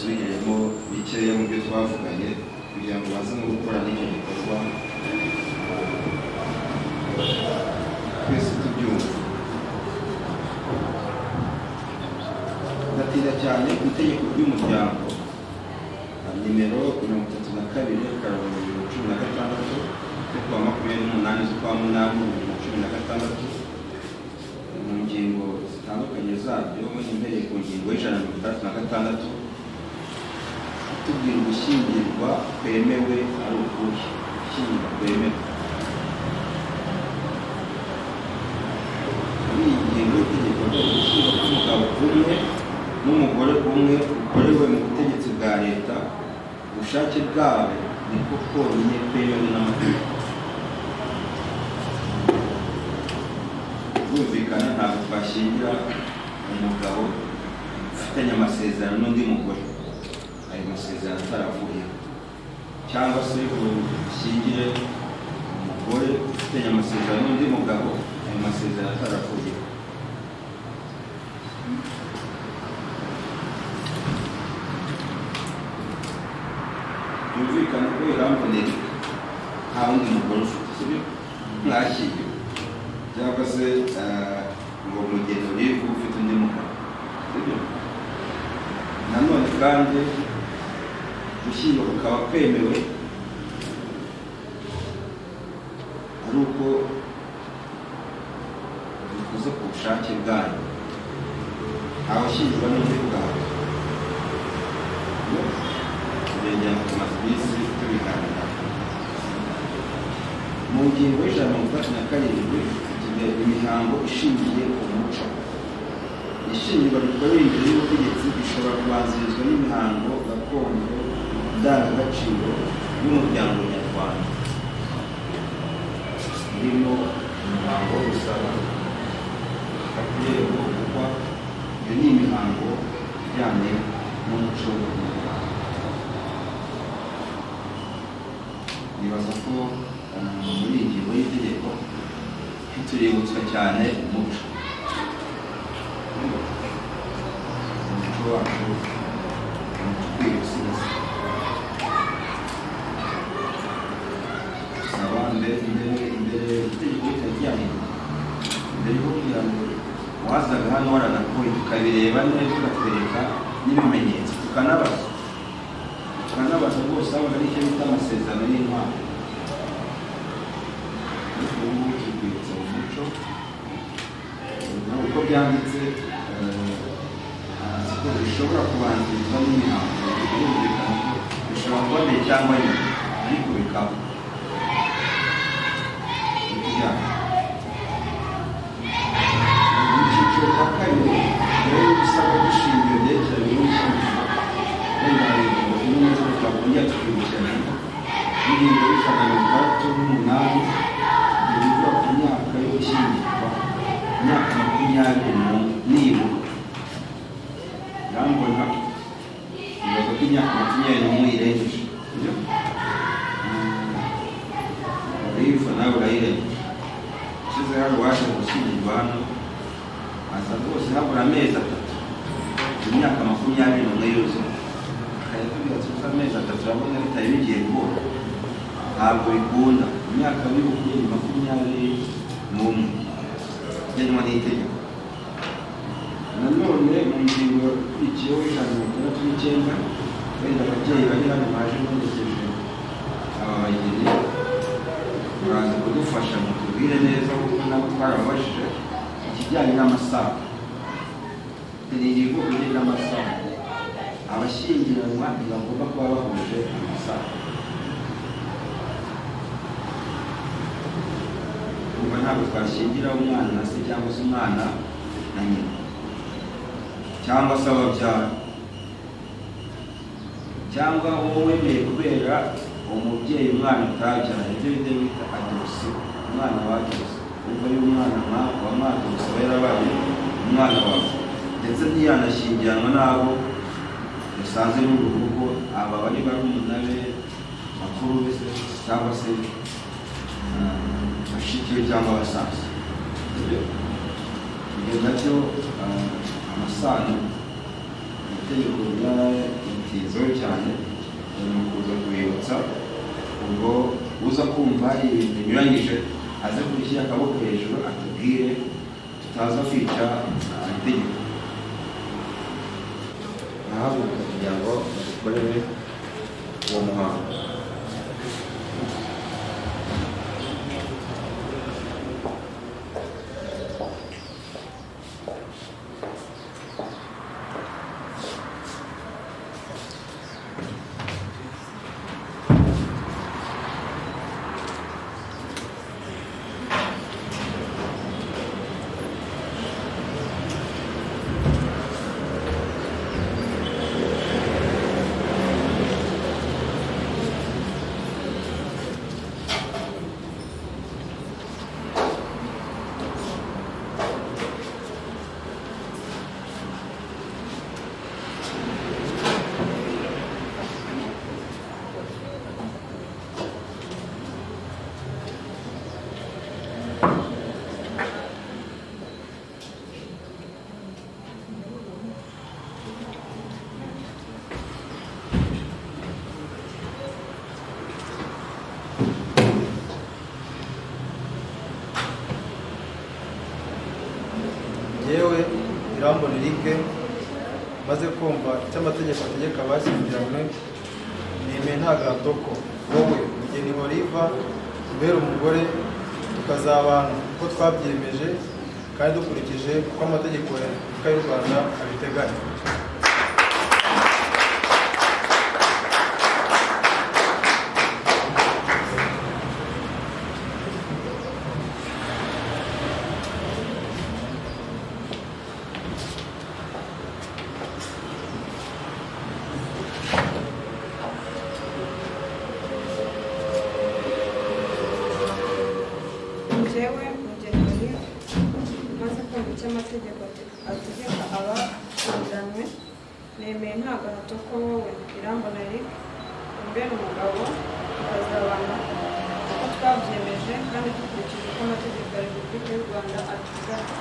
Basubiremo bikeya mu byo twavuganye kugira ngo baze no gukora n'icyo gikorwa twese tubyumva. Ndatinda cyane ku itegeko ry'umuryango nimero 32/2016 ryo kuwa 28 z'ukwa 8 2016, mu ngingo zitandukanye zaryo, imbereye ku ngingo y'166, itubwira ugushyingirwa kwemewe ari ukuhe, gushyingirwa kwemewe. Muri iyi ngingo y'itegeko, gushyingirwa k'umugabo umwe n'umugore umwe ukorewe mu butegetsi bwa leta, ubushake bwabo niko konyine kwemewe n'amategeko. Birumvikana, ntabwo twashyingira umugabo ufitanye amasezerano n'undi mugore, ayo masezerano ataravuyeho, cyangwa se ngo ushyingire umugore ufitanye amasezerano n'undi mugabo, ayo masezerano ataravuyeho. Byumvikane ko irambonera nta wundi mugore ufite, sibyo, mwashyingiwe, cyangwa se ngo mugeni urivu ufite undi mugabo, sibyo. Nanone kandi gushyingirwa kukaba kwemewe ari uko bikoze ku bushake bwanyu, ntawushyingirwa n'undi bwawe. Turengera ngo tumaze iminsi tubiganira. Mu ngingo y'167 tugira imihango ishingiye ku muco. Ishyingirwa rikorewe imbere y'ubutegetsi rishobora kubanzirizwa n'imihango gakondo ndangagaciro y'umuryango nyarwanda, irimo umuhango wo gusaba, irembo, gukwa. Iyo ni imihango ijyanye n'umuco nyarwanda. Nibaza ko muri iyi ngingo y'itegeko tuributswa cyane umuco, umuco wacu, umuco ukwiye gusigasirwa. Saba mbere itegeko ritari ryahinduka, mbere yo kugira ngo wazaga hano waranakoye, tukabireba neza, ukatwereka n'ibimenyetso, tukanabaza rwose, habaga n'icyo bita amasezerano y'inkwano. Ariko ubu ngubu turi kwibutsa mu muco uko byanditse, handitse ko bishobora kubanzirizwa n'imihango. Birumvikana ko bishobora kuba mbere cyangwa nyuma, ariko bikaba byacu. Mu cyiciro cya kabiri rero, ibisabwa by'ishingiro byerekeranye n'ishyingirwa, wenda hari ingingo zimwe na zimwe twakongera tukibukiranya. Ingingo y'168 ivuga ku myaka yo gushyingirwa, imyaka 21 nibura. Irambona ibaza ko imyaka 21 irengeje, sibyo? Uriva nawe urayirengeje. Ushize hari uwaje gushyingirwa hano, aza rwose habura amezi 3 imyaka 21 yuzuye, akajya tubwira ati amezi 3 urabona bitari bigiye guhura, ntabwo bikunda. Imyaka y'ubukure ni 21 igenwa n'itegeko. Nanone mu ngingo ikurikiyeho 169, wenda ababyeyi bari hano baje baherekeje aba bageni baraza kudufasha ngo tubwire neza, kuko nabo twarababajije ikijyanye n'amasano. Ni ingingo ijyanye n'amasano. Abashyingiranwa ntibagomba kuba bahuje amasano. Ubwo ntabwo twashyingira umwana na se, cyangwa se umwana na nyina, cyangwa se ababyara, cyangwa uwo wemeye kubera umubyeyi umwana utabyara, ibyo bita adoption, umwana wadopse. Ubwo iyo umwana wa mwadopse aba yarabaye umwana wawe, ndetse ntiyanashyingiranwa n'abo yasanze muri uru rugo, aba bari barumuna be, bakuru be se, cyangwa se bashiki be cyangwa abasaza. Ibyo nabyo, amasano, itegeko ryatinzeho. Uza kumva hari ibintu binyuranyije aze kubishyira akaboko hejuru atubwire, tutaza kwica itegeko. Ahaguruka kugira ngo badukorere uwo muhango. Yewe Irambona Eric, maze kumva icyo amategeko ategeka abashyingiranywe, nemeye nta gahato ko wowe Mugeni Oliva ubera umugore, tukazabana uko twabyiyemeje kandi dukurikije uko amategeko ya Repubulika y'u Rwanda abiteganya. Njyewe Mugeni Olive, maze kumva icyo amategeko ategeka abashyingiranywe, nemeye nta gahato ko wowe Irambona Eric umbera umugabo, tukazabana uko twabyemeje kandi dukurikije uko amategeko ya Repubulika y'u Rwanda abiteganya.